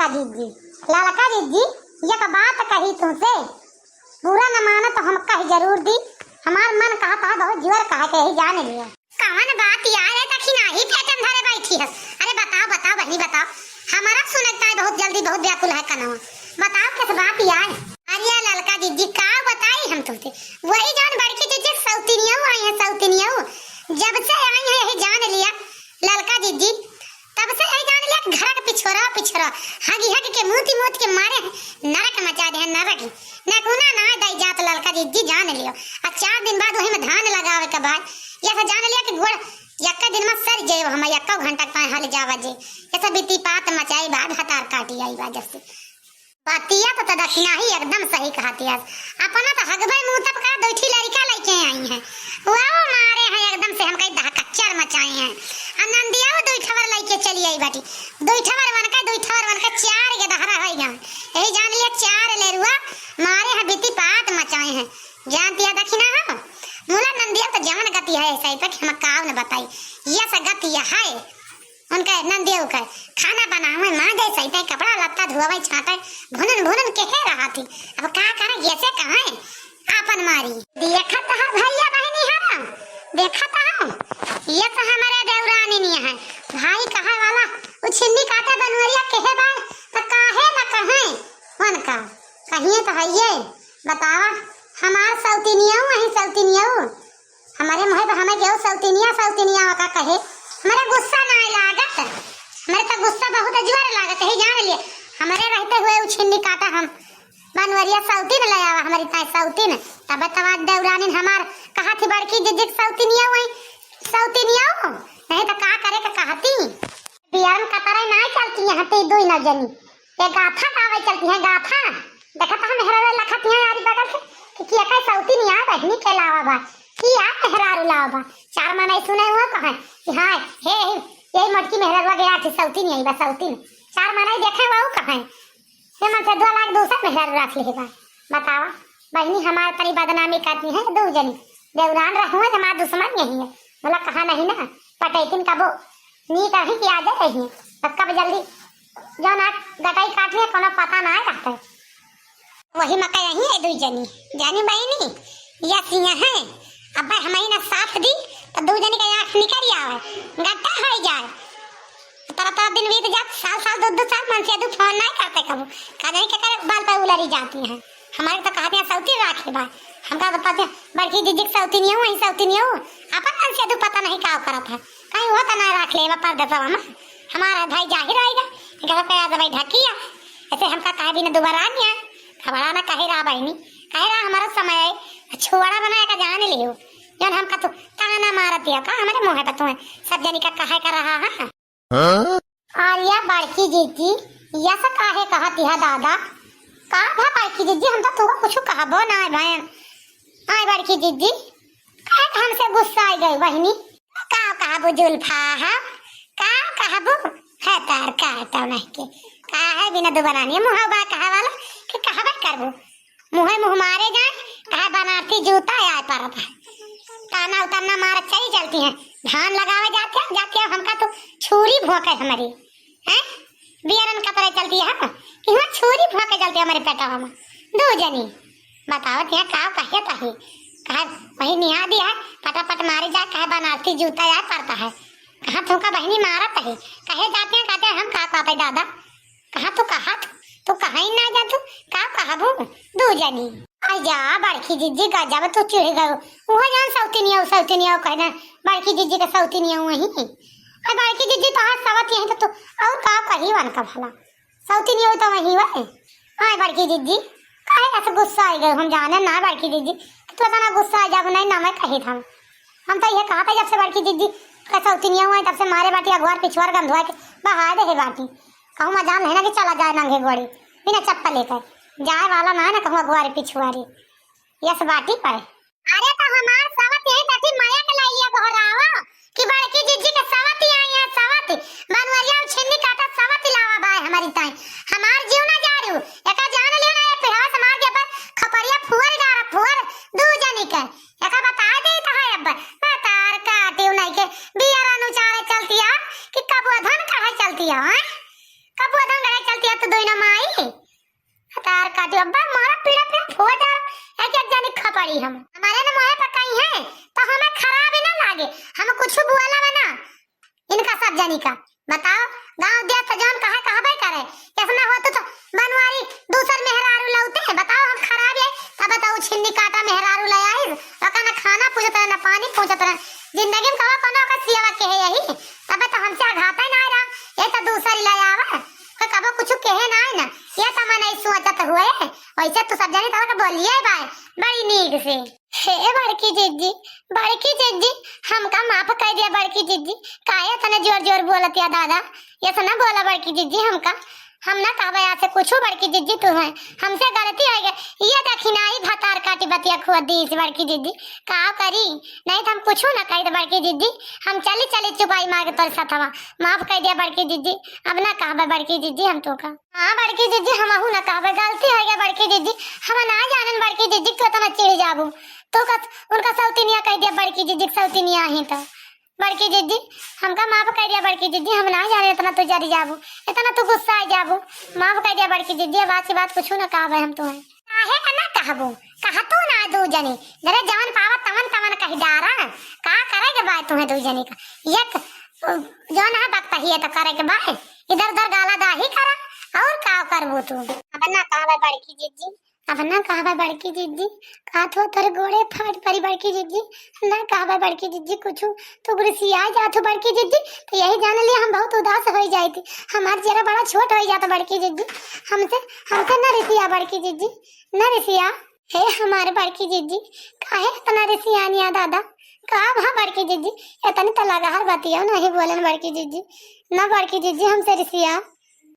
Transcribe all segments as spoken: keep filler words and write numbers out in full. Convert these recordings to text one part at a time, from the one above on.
जिज्जी, ललका जिज्जी, एक बात कही तुमसे, बुरा न मानो तो हम कह जरूर दी। हमार मन कहत है बहुत जोर कहे के, यही जान लियो। कवन बात यार है, दखिनाही पेटन धरे बैठी है। अरे बताओ, बताओ बहनी, बताओ। हमारा सुनता है बहुत जल्दी, बहुत व्याकुल है कनवा। बताओ किस बात यार? अरे ललका जिज्जी, का बताई हम तुमसे? वही जान बड़की जिज्जी सौतिनियऊ आई है, सौतिनियऊ। जब से आई है यही जान लिया ललका जिज्जी, तब से यही जान लिया कि घर के पिछोरा, पिछोरा, हगी हगी के, मूती मूत के मारे हैं, नरक मचा दे हैं, नरक। नकुना ना दई जात ललका जिज्जी, जान लियो। आ चार दिन बाद वही में धान लगावे के बाद, यह तो जान लिया कि गोड़ यक्का दिन में सर जाए, हम यक्का घंटा के पाए हल जावा जे। यह तो बीती पात मचाई बा, भतार काटी आई बा जब से। बतिया तो, तो दखिनाही एकदम सही कहती है। अपना तो हगबई मुँह तब का दुई ठी लड़का लेके आई हैं, वो मारे हैं एकदम से हमका दहकच्चर मचाए हैं। आ नंदिया वो दुई ठवर लेके चली आई बाटी, दुई ठवर वन का, दुई ठवर वन का चार के दहरा होई गए। यही जान लिया चार लेरुआ मारे हैं, बीती पात मचाए हैं। जानती है दखिना हो, मुला नंदिया तो जवन गति है ऐसा ही तक हम काव न बताई, यह सा गति है। उनके नंदियो के खाना बनावे, मांजे, सैते, कपड़ा लत्ता धोवे, छाटे, भुनन भुनन के हे रहा थी। अब का करे, ऐसे कहे आपन मारी। देखत है भैया बहनी हरा, देखत है, ये तो हमारे देवरानी नहीं है। भाई कहे वाला, उ छिन्नी काटे बनवरिया कहे बा, तो काहे न कहे उनका, कहिए तो है ये, बतावा, हमार सौतिनियऊ, वही सौतिनियऊ। हमारे मुँह पे हमें केहू सौतिनिया, सौतिनिया का कहे, हमारे गुस्सा ना लागत। हमारे तो गुस्सा बहुत जोर लागत है, जान लिए। हमारे रहते हुए उ छिन्नी काटा हम बनवरिया सौतिन ले आवा, हमारी ताई सौतिन। तब तब आज देवरानी हमार कहा थी बड़की जिज्जी के सौतिनिया हुई, सौतिनिया हो, नहीं तो का करे के कहती। बियारन कतरे ना चलती यहाँ ते दुई न जनी। ये गाथा गावे चलती हैं, गाथा। देखत हम मेहरारू लखत हैं यारी बगल से कि किया का सौतिनिया बहनी के लावा बा, किया मेहरारू लावा बा। चार मनई सुने हुआ कहें कि हाँ, हे, हे, यही मोटकी मेहरारू गया थी सौतिनिया बा, सौतिन। चार मनई देखे हुआ कहें, हे मन से दो लाख दूसर मेहरारू रख ले बा। बतावा, बहनी हमार परी बदनामी करती है दो जनी। देवरान रहुए हमार दुश्मन यही है। बोला कहा नहीं ना, पटैतिन कबो नीक रही कि आजे रही। अब कब जल्दी जौन आग गटाई काट लिया, कोनो पता ना रहता। वही मका यही है दुई जनी, जानी बहिनी, या सिया है। अब भाई हमारी ना साथ दी, तो दू जनी का आँख निकल आवे, गड्ढा हो जाए। तरह तरह दिन बीत जात, साल साल, दो दो साल, मन से दू फोन नहीं करते कबू। का जानी के करे बाल पे उलरी जाती हैं। हमारे तो कहते हैं सौती राखे बा, हमका बताते हैं बड़की जिज्जी के सौती नहीं हूँ, वही सौती नहीं हूँ। अपन मन से दू पता नहीं का करत है, कहीं वो तो नहीं राख ले बा परदेसवा में। हमारा भाई जाहिर आएगा, घर पे आ दवाई ढकिया, ऐसे हमका कहे भी न दोबारा नहीं आए। घबरा ना कहे रहा बहनी, कहे रहा हमारा समय है, छोड़ा बनाए का जान लियो। जौन हमका तू ताना मारत दिया का, हमारे मुँह पे तू सब जनी का कहे का रहा है। हाँ? अरे या बड़की जिज्जी, या से काहे कहत दिया दादा? का भा बड़की जिज्जी, हम तो तुमको कुछ कहबो ना है बहन। आए बड़की जिज्जी, काहे के हमसे गुस्सा आ गई बहनी? का कहबू जुल्फा, हाँ? का कहबू? है तार का तो नहीं के। का है बिना दो बनानी, मुँह बा कहे वाला कि कहबे करबू। मुँहे मुँह मारे जाए, कहे बनारसी जूता आए परत है। ताना उताना मारत चली चलती हैं। धान लगावे जाते हैं, जाते हैं, हमका तो छुरी भोंके हमारी। हैं? बियरन कतरे चलती है हम, कि हुआ छुरी भोंके चलती है हमारे पेटवा में। दू जनी। बतावत यहाँ का कहे तही। कहे वही निहा दिया है, पटापट मारे जाए, कहे बनारसी जूता आए परता है। कहाँ तुमका बहनी मारत है? कहे जाते हैं, कहते हैं, हम का कहते दादा? कहाँ तू कहा तू? तू कहाँ ही ना जा तू? का कहबू? दू जनी। आई जा, बड़की जिज्जी गजब तू चिढ़ गयो। वो जान सौतिनिया, सौतिनिया कहना, बड़की जिज्जी का सौतिनिया वही। आई बड़की जिज्जी तो हाथ सवत यहीं तो तू और का कही वन का भला? सौतिनिया तो वही वै। आई बड़की जिज्जी, काहे ऐसे गुस्सा आ गए? हम जाने ना बड़की जिज्जी, तू इतना गुस्सा आ जाब नहीं ना मैं कही था। हम तो ये कहा था जब से बड़की जिज्जी का सौतिनिया हुआ है, तब से मारे बाटी अगवार पिछवार गंधवा के बहा दे है बाटी। कहूँ मजाल नहीं ना कि चला जाए नंगे गोड़ी, बिना चप्पल लेकर जाए वाला ना है ना कहूँ अगवारी पिछवारी। यस बाटी पाए। अरे तो हमार सवत यही तठी मया के लाइया गोहरावा कि बड़की जिज्जी के सवत ही आई है, सवत। बनवरिया और छिन्नी काटा सवत ही लावा बाय हमारी ताई। हमार जीव ना जा रू, एका जान लियो ना, ये पिढ़वा समार के ऊपर खपरिया फुअर डारा फुअर दू जनी के। एका बता दे तो है अब, बतार काटियो नहीं के बियरन उचारे चलती है कि कबुआ धन काहे चलती है, हैं? कबुआ धन काहे चलती है, तो दोई ना माई, भतार काटी, अब्बा मारा पीड़ा पे फो जा, एक एक जानी खपड़ी हम। हमारे न मोहे पर कहीं है, तो हमें खराब ही ना लागे, हम कुछ बोला ना, इनका सब जानी का। बताओ, गाँव देश तो जौन कहे कहबे करे, ऐसना होत तो बनवारी दूसर मेहरारू लौते हैं। बताओ, हम खराब है, तब तो उ छिन्नी काटा मेहरारू ले आई, ओका न खाना पूछत रहे, न पानी पूछत रहे। जिंदगी में कबो कोनो का सियावा के है यही, तब तो हमसे आघात ही ना रहा, ये तो दूसर ही ले आवा। कोई कबो कुछ कहे ना है ना, ये तो मन ऐसो सोचत हुए, वैसे तो सब जानी तरह के बोलिए बाय, बड़ी नीक से। हे बड़की जिज्जी, बड़की जिज्जी, हमका माफ कर दिया बड़की जिज्जी। काहे इतने जोर जोर बोलत या दादा? ऐसा ना बोला बड़की जिज्जी हमका। हम ना कहबे आज से कुछ बड़की जिज्जी तू है। हमसे गलती हो गई। ये देखी ना आई भतार काटी बतिया खुआ दी इस बड़की जिज्जी। का करी? नहीं तो हम कुछ ना कही बड़की जिज्जी। हम चली चली चुपाई मार के तोरे साथवा। माफ कर दिया बड़की जिज्जी। अब ना कहबे बड़की जिज्जी हम तो का। हाँ बड़की जिज्जी, हमहू ना कहबे, गलती हो गया बड़की जिज्जी, हम ना जानन बड़की जिज्जी, तू इतना चिढ़ जाबू। तू का उनका सौतिनिया कह दिया बड़की जिज्जी के सौतिनिया ही तो। बड़की जिज्जी, हमका माफ कर दिया बड़की जिज्जी, हम ना जाने इतना तू जरी जाबू, इतना तू गुस्सा आ जाबू। माफ कर दिया बड़की जिज्जी, अब आज के बाद कुछ ना कहबे हम तुम्हें। काहे का ना कहबू, कहा तू ना दू जनी, जरे जवन पावा तवन तवन कही डारा। का करे के बाय तुम्हें दू जनी का? एक जौन है वक्त ही है तो करे के बाय, इधर उधर गाला दाही करा, और का करबू तू? अब ना कहबे बड़की जिज्जी, अब ना कहबे बड़की जिज्जी, का तो तोरे गोड़े फाट परी बड़की जिज्जी, ना कहबे बड़की जिज्जी कुछ, तू गुस्सिया जात हो बड़की जिज्जी, तो यही जान लिया हम बहुत उदास हो जाती, हमार जरा बड़ा छोट हो जाता बड़की जिज्जी, हमसे, हमसे ना रिसिया बड़की जिज्जी, ना रिसिया। हे हमारे बड़की जिज्जी, काहे इतना रिसियानिया दादा? का भा बड़की जिज्जी, इतनी तो लगा हर बतिया नहीं बोलन बड़की जिज्जी, ना बड़की जिज्जी हमसे रिसिया।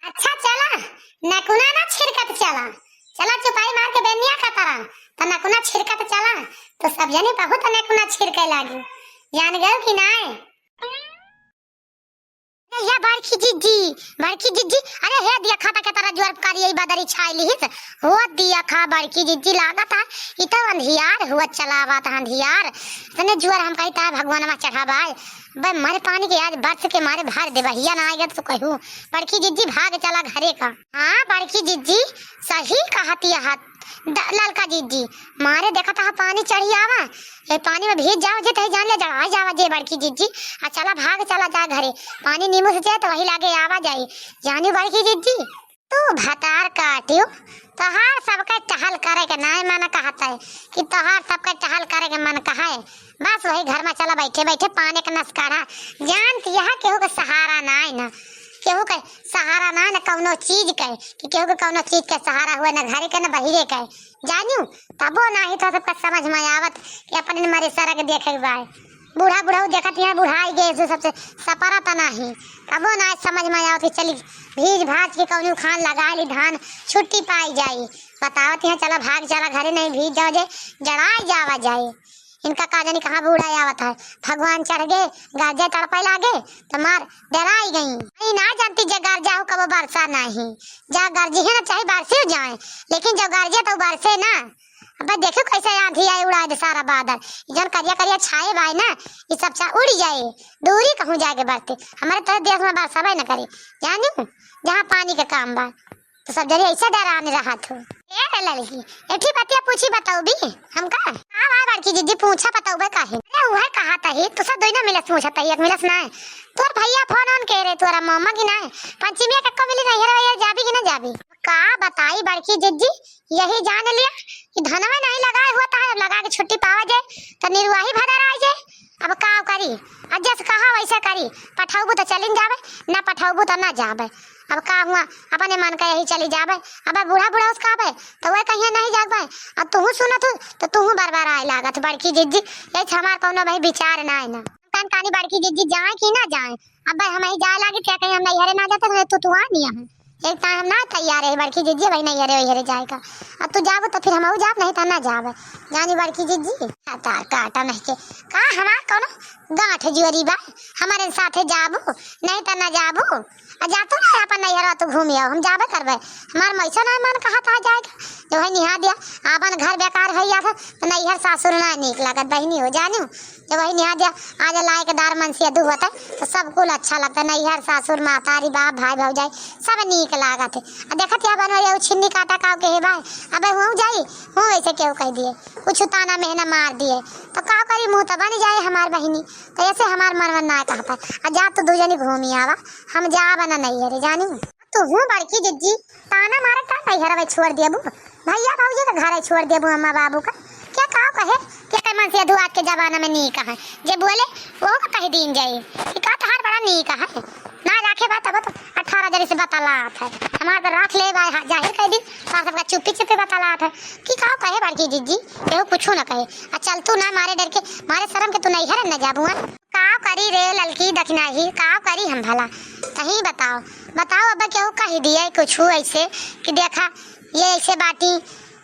अच्छा चला, नकुना ना छिड़कत चला, चला चुपाई मार के बेनिया का तरह, तो नकुना छिड़कत चला, तो सब जने बहुत नकुना छिड़के लागी, जान गयो कि नाय? अरे या बड़की जिज्जी, बड़की जिज्जी, अरे हे दिया खाता के तरह जुआर कारी यही बदरी छाई लिहित। हो दिया खा बड़की जिज्जी लागत है, इ तो अंधियार हुआ चलावत है अंधियार। तने जुआर हम कही ता भगवान मा चढ़ाबाय। बे मारे पानी के आज बरस के मारे भर दे बहिया ना आएगा तो कहू। बड़की जिज्जी भाग चला घरे का। हाँ बड़की जिज्जी, सही कहती है। द-, ललका जिज्जी, मारे देखत हा पानी चढ़ी आवा, ए पानी में भीज जाओ जे, तही जान ले जड़ाई जावा जे बड़की जिज्जी, आ चला भाग चला जा घरे, पानी नीमू से जाए तो वही लागे आवा जाई, जानी बड़की जिज्जी। तू भतार काटियो, तोहार सबके टहल करे के नाय मन कहत है, कि तोहार सबके टहल करे के मन कहे, बस वही घर में चला बैठे बैठे पानी के नस काढ़ा, जानत यह केहू के सहारा नाय ना, केहू के सहारा नाय ना कौनो चीज के, कि केहू के कौनो चीज के सहारा हुए ना घरे के ना बहिरे के, जानियो, तबो नाही तो सबका समझ में आवत कि अपने मरे सरग देखे के बाय। बूढ़ा बुढ़ऊ देखत यहाँ बुढ़ाई गए से सबसे सपरा त नाही। तबो नाही समझ में आवत कि चली भीज भाज के कौनो खान लगा ली धान छुट्टी पाई जाई। बतावत यहाँ चला भाग चला घरे नहीं भीज जाओ जे जड़ाई जावा जाए। इनका का जानी कहाँ बूढ़ा आवत है। भगवान चढ़ गए, गरजे तड़पे लागे, तो मार डराई गई। नहीं ना जानती जे गरजा हो कबो बरसा नहीं। जा गरजी है ना चाहे बरसे जाए, लेकिन जब गरजे तो बरसे ना। अबे देखो कैसे आंधी आए उड़ा दे सारा बादल। ई जौन करिया करिया छाए बाय ना, ई सब छा उड़ जाए, दूरी कहूँ जाके बरते। हमारे तरह देश में बरसाबे न करे, जानियो, जहाँ पानी के काम बा, तो सब जने ऐसे डराने रहत हो। ए रे लड़की, एठी बतिया पूछी बतौबी हमका? हाँ, हाँ, बड़की जिज्जी, पूछा बतौबे काहे? अरे, उहे कहा तही, तू सब दोनों मिलस पूछा तही, एक मिलस ना है। तोर भैया फोन ऑन के रे, तोरा मामा की ना है। पंचमिया के को मिली नहीं है, जाबी कि ना जाबी? का बताई बड़की जिज्जी, यही जान लिया कि धनवे नहीं लगाए हुआ था, अब लगा के छुट्टी पावा जाए, तो निर्वाही भदर आ जाए। अब का करी, अब जस कहा वैसे करी, पठौबू तो चलिन जाबे, ना पठौबू तो ना जाबे। अब का हुआ, अपने मन का यही चली जाबे। अब बूढ़ा बूढ़ा उसका आबे, तो वह कहिए नहीं जाबे। अब तुहू सुनत हो, तो तुहू बार बार आए लागत, बड़की जिज्जी, यही हमार कौनो भाई विचार ना है ना। कान कानी बड़की जिज्जी जाए कि ना जाए, अब भाई हम ही जाए लागी, क्या कहीं हम नैहरे ना जाते, तो तू, तू आ नहीं है। एक टाइम हम ना तैयार है बड़की जिज्जी, भाई नैहरे वैहरे जाए का। अब तू जाबो तो फिर हम जाब, नहीं तो ना जाब। जानी बड़की जिज्जी, काटा, काटा नहीं के। का हमार कौनो गांठ जुअरी बा? हमारे साथे जाबो, नहीं तो ना जाबो। आ जा तू ना अपन नैहरवा तू घूम आओ, हम जाबे करबे। हमार मैसा ना मन कहा था जाए का। जब वही निहा दिया, आपन घर बेकार होइ जात है, तो नैहर सासुर ना नीक लागत बहिनी हो, जानिउ। जब वही निहा दिया, आज लायकदार मनसेधू होत है, तो सब कुल अच्छा लगत है। नैहर सासुर, महतारी, बाप, भाई, भौजाई, सब नीक लागत है। आ देखत या बनवा, ये छिन्नी काटा काव के हे भाई, अबे हुआ जाई, हूँ वैसे केहू कहि दिए, कुछ ताना मेहना मार दिए, तो काव करी, मुँह तो बनि जाए हमार बहिनी। तो ऐसे हमार मनवा ना कहत है, आ जा तू दुइ जनी घूमि आवा, हम जाब ना नैहरे, जानिउ। तू हूँ बड़की जिज्जी, ताना मारे का नैहरवे छोड़ देबू, भैया भौजी का घरे छोड़ देबू, अम्मा बाबू का। क्या काव कहे कि एकर मनसेधू आज के जमाना में नीक है, जे बोले वो का कहि दीन जाए कि का तहार बड़ा नीक है। ना राखे बा तब तो अठारह जने से बतलात है, हमार तो राख ले बा, जाहिर कहि दी, तोहरा सबका चुप्पी चुप्पी बतलात है। कि काव कहे बड़की जिज्जी, केहू कुछू ना कहे। आ चल तू ना मारे डर के, मारे शरम के तू नैहर न जाबू, हाँ? काव करी रे ललकी दखिनाही, काव करी हम भला? तही बताओ, बताओ, अब केहू कहि दिए कुछू ऐसे कि देखा, ये ऐसे बाटी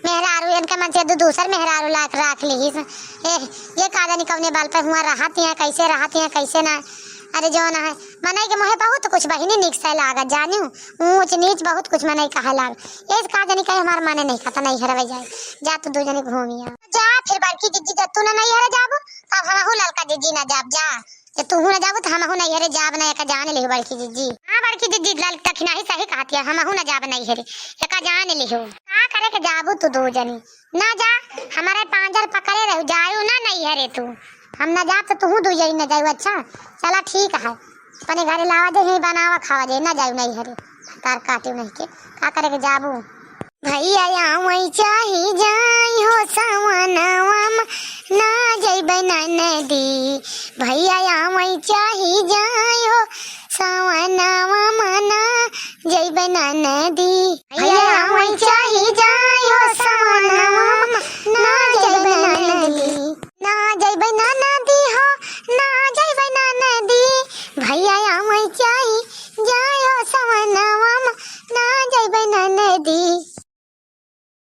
मेहरारू, इनका मनसेधू दूसर मेहरारू लाग राख लिहिस। ए, ये का जानी कौने बल पे हुआ रहत हैं, कैसे रहत हैं, कैसे ना। अरे जौन है, मनई के मुँहे बहुत कुछ बहिनी नीक से लागत, जानिउ, ऊँच नीच बहुत कुछ मनई कहे लाग। ये का जानी कहे हमार मने नहीं खाता, नैहरवे जाए। जा तू दुइ जनी घूमि आ। जा फिर बड़की जिज्जी, जब तू ना नैहर जाबू, तब हमहू ललका जिज्जी ना जाब, जा। जे तू हूँ ना जाबू, तो हमहू नैहरे जाब ना, एका जान लिहू बड़की जिज्जी। हाँ बड़की जिज्जी, लल दखिनाही सही कहत है, हमहू ना जाब नैहरे, एका जान लिहू। का करे के जाबू तू दुइ जनी? ना जा, हमारे पांजर पकड़े रहू, जायू ना नैहरे तू। हम ना जाब तो तू दुइ जनी ना जायू। अच्छा चला ठीक है, अपने घरे लावा दे, यहीं बनावा खावा दे, ना जायू नैहरे। तार काटिउ नहीं के, का करे के जाबू? भैया आवै चाही जाई हो सवनवा में, ना जइबै ननदी। भैया आवै चाही जाई हो सवनवा में, ना जइबै ननदी। भैया आवै चाही जाई